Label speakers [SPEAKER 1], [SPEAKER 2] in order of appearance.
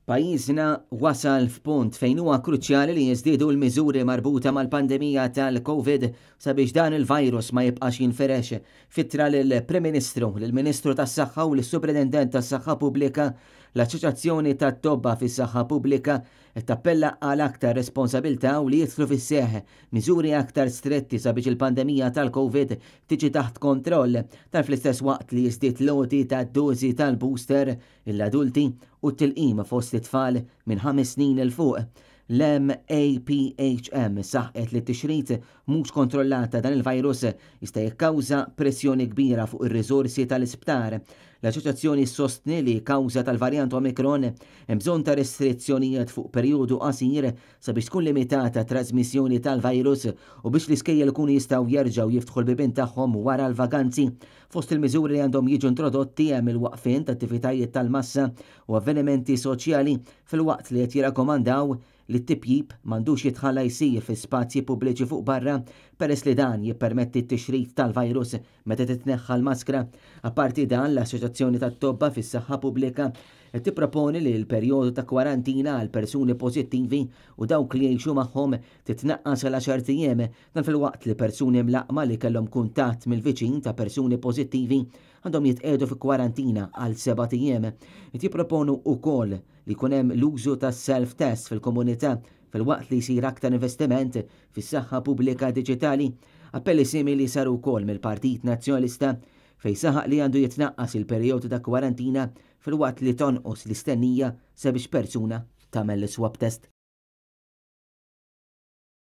[SPEAKER 1] Pajjiżna wasal f'punt fejn huwa kruċjali li jiżdiedu l-miżuri marbuta mal-pandemija tal-Covid sabiex dan il-virus ma jibqax jinfirex. F'ittra lill-Prim Ministru, lill-Ministru tas-Saħħa u lis-Supretendent tas-Saħħa Pubblika, l-Assoċjazzjoni tat-Tobba fis-Saħħa Pubblika qed tappella għal aktar responsabilità u li jidħlu fis-seħħ miżuri aktar stretti sabiex il-pandemija tal-Covid tiġi taħt kontroll, dan fl-istess waqt li jiżdied l-għoti ta' dożi tal-booster lill-adulti u t-tilqim fost it-tfal minn 5 snin 'il fuq. L-MAPHM saħqet li t-tixrid mhux kontrollat ta' dan il-virus jista' jikkawża pressjoni kbira fuq ir-riżorsi tal-isptar. L-assoċjazzjoni ssostni li kawża tal-varjant Omicron hemm bżonn ta' restrizzjonijiet fuq perjodu qasir sabiex tkun limitata t-trażmissjoni tal-virus u biex l-iskejjel ikunu jistgħu jerġgħu jiftħu l-bibien tagħhom wara l-vaganzi. Fost il-miżuri li għandhom jiġu introdotti hemm il-waqfien ta' attivitajiet tal-massa u avvenimenti soċjali filwaqt li qed jirrakkomandaw li t-tipjip m'għandux jitħalla jsir fi spazji pubbliċi fuq barra peress li dan jippermetti t-tixrid tal-virus meta titneħħa l-maskra. Apparti dan, l-Assoċjazzjoni tat-Tobba fis-Saħħa Pubblika qed tipproponi li l-perjodu ta' kwarantina għal persuni pożittivi u dawk li jgħixu magħhom titnaqqas għal għaxart ijiem. Dan filwaqt li persuni mlaqqma li kellhom kuntatt mill-viċin ta' persuni pożittivi għandhom jitqiegħdu fi kwarantina għal sebat ijiem. Qed jipproponu wkoll li jkun hemm l-użu ta' self-test fil-komunità filwaqt li jsir aktar investiment fis-saħħa pubblika diġitali. Appelli simili saru wkoll mill-Partit Nazzjonalista fejn saħaq li għandu jitnaqqas il-perjodu ta' kwarantina filwaqt li tonqos l-istennija sabiex persuna tagħmel l-swab test.